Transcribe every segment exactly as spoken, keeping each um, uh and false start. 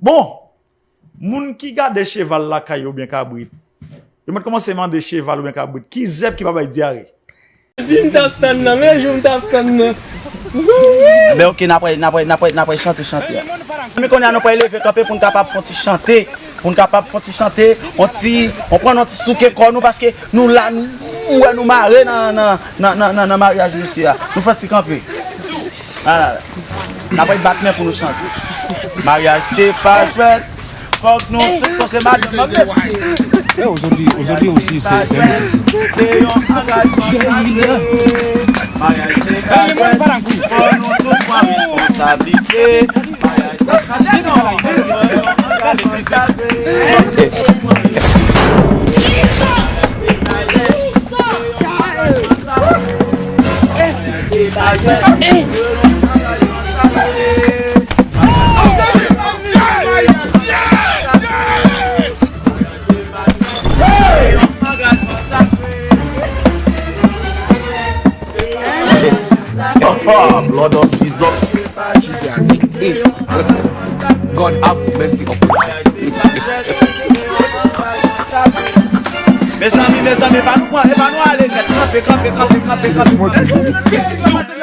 Bon, moun ki gade cheval lakay yo oubyen kabrit, yo mèt kòmanse mande cheval oubyen kabrit ki zèb ki pa bay dyare. Epi m t ap tann nan, men jou m t ap tann nan. Zanmi! Ben ok, n ap, n ap, n ap, n ap chante chante a. Men kounye a nou pral leve kanpe pou n kapab fè yon ti chante, pou n kapab fè yon ti chante, yon ti, yon pran yon ti souke kò nou paske nou la, nou, ou wè nou mare nan, nan, nan, nan, nan, nan maryaj mesye a. Nou fè yon ti kanpe. Ala, n ap bat men pou nou chante. Maryaj se pa jwèt, fòk nou tout konse madanm nan mesye. Maryaj se pa jwèt, se yon angajman sakre. Maryaj se pa jwèt, fòk nou tout pran responsablite. Maryaj se pa jwèt, se yon angajman sakre. Blood of Jesus. God have mercy upon us. Mezanmi, mezanmi, epa nou pran, epa nou ale nèt. Kanpe, kanpe, kanpe, kanpe, kanpe.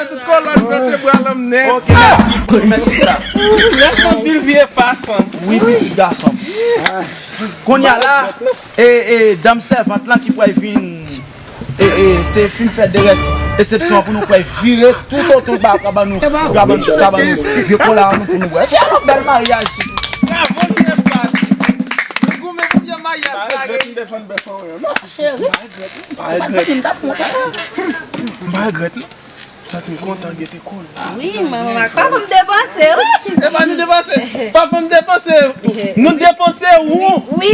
Tout kolòn vètebral an m nèt. Ok, mèsi, mèsi la. Rès anpil vye pasan. Wi, pitit gason. Kounye a la, e, e, danm sèvant lan ki pral vin, e, e, se fin fè de rès esepsyon an pou nou pral vire tout otou ba kabann nou, kabann nou, kabann nou, vye kola an nou pou nou bwè. Se yon bèl maryaj. Bravo, vye pas. Nou goumen pou vye maryaj la reyisi. Cheri, Pa regrèt. m t ap kontan. Pa regrèt non. Santi m kontan gete kòl. Wi, manman ak papa m depanse, wi. Epa nou depanse. Papa m depanse. Nou depanse ou. Wi.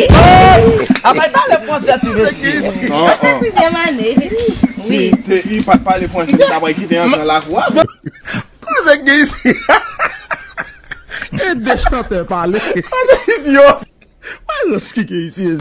Apay pale fransè tou mesye. Sizyèm ane. Si te i pa t pale fransè, li ta pral kite antre nan lakou a. Koze k gen isi? E de chantè pale. Koze isi yo? Mwen rans ki gen isi.